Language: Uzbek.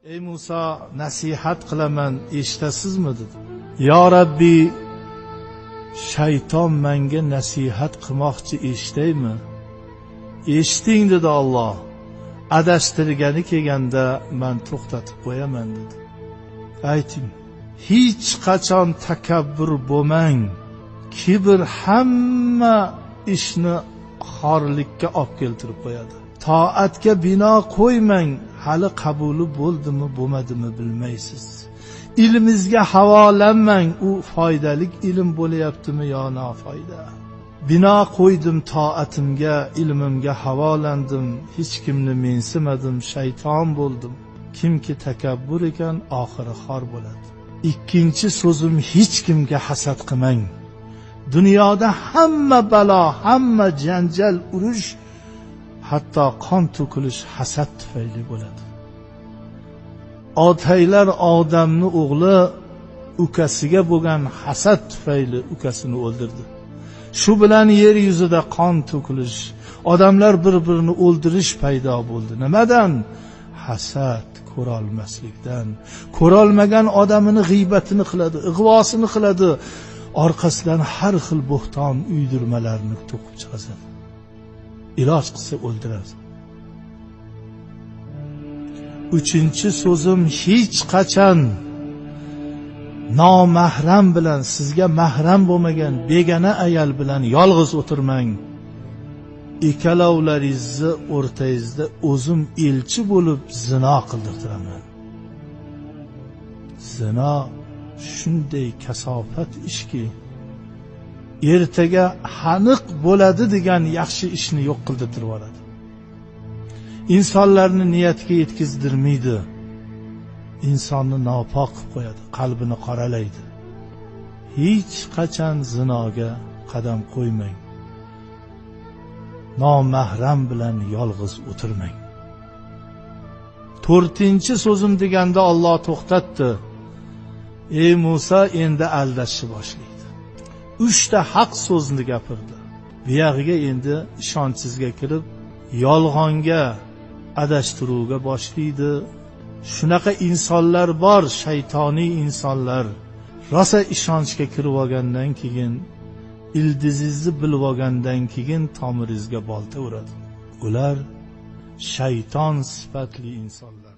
Ey Muso, nasihat qilaman, eshitasizmi dedi. Yo Rabbi, shayton menga nasihat qilmoqchi, eshitaymi? Eshiting dedi Alloh. Adashtirgani kelganda men to'xtatib qo'yaman dedi. Ayting, hech qachon takabbur bo'lmang. Kibr hamma ishni xorlikka olib keltirib qo'yadi. Toatga bino qo'ymang, hali qabuli bo'ldimi, bo'lmadimi bilmaysiz. Ilmingizga havolanmang, u foydali ilm bo'layaptimi yo nofoyda. Bino qo'ydim toatimga, ilmimga havolandim, hech kimni mensimadim, shayton bo'ldim. Kimki takabbur ekan, oxiri xor bo'ladi. Ikkinchi so'zim, hech kimga hasad qilmang. Dunyoda hamma balo, hamma janjal, urush, hatto qon to'kilish hasad tufayli bo'ladi. Otaylar odamni o'g'li ukasiga bo'lgan hasad tufayli ukasini o'ldirdi. Shu bilan yer yuzida qon to'kilish, odamlar bir-birini o'ldirish paydo bo'ldi. Nimadan? Hasad, ko'rolmaslikdan. Ko'rolmagan odamini g'iybatini qiladi, ig'vosini qiladi, orqasidan har xil bo'xton uydirmalarni to'qib chiqadi. Iloj qilsa o'ldiradi. Uchinchi so'zim, hech qachon nomahram bilan, sizga mahram bo'lmagan begona ayol bilan yolg'iz o'tirmang. Ikkalovlaringizni o'rtangizda o'zim elchi bo'lib zino qildirtiraman. Zino shunday kasofat ishki, ertaga aniq bo'ladi degan yaxshi ishni yo'q qildirib yuboradi. Insonlarni niyatga yetkazdirmaydi. Insonni nopok qilib qo'yadi, qalbini qoralaydi. Hech qachon zinoga qadam qo'ymang. Nomahram bilan yolg'iz o'tirmang. To'rtinchi so'zim deganda Alloh to'xtatdi. Ey Muso, endi aldashni boshlaydi. Uchta haq so'zni gapirdi. Buyog'iga endi ishonchsizga kirib, yolg'onga, adashtiruvga boshlaydi. Shunaqa insonlar bor, shaytoniy insonlar. Rosa ishonchga kirib olgandan keyin, ildizingizni bilib olgandan keyin tomiringizga bolta uradi. Ular shayton sifatli insonlar.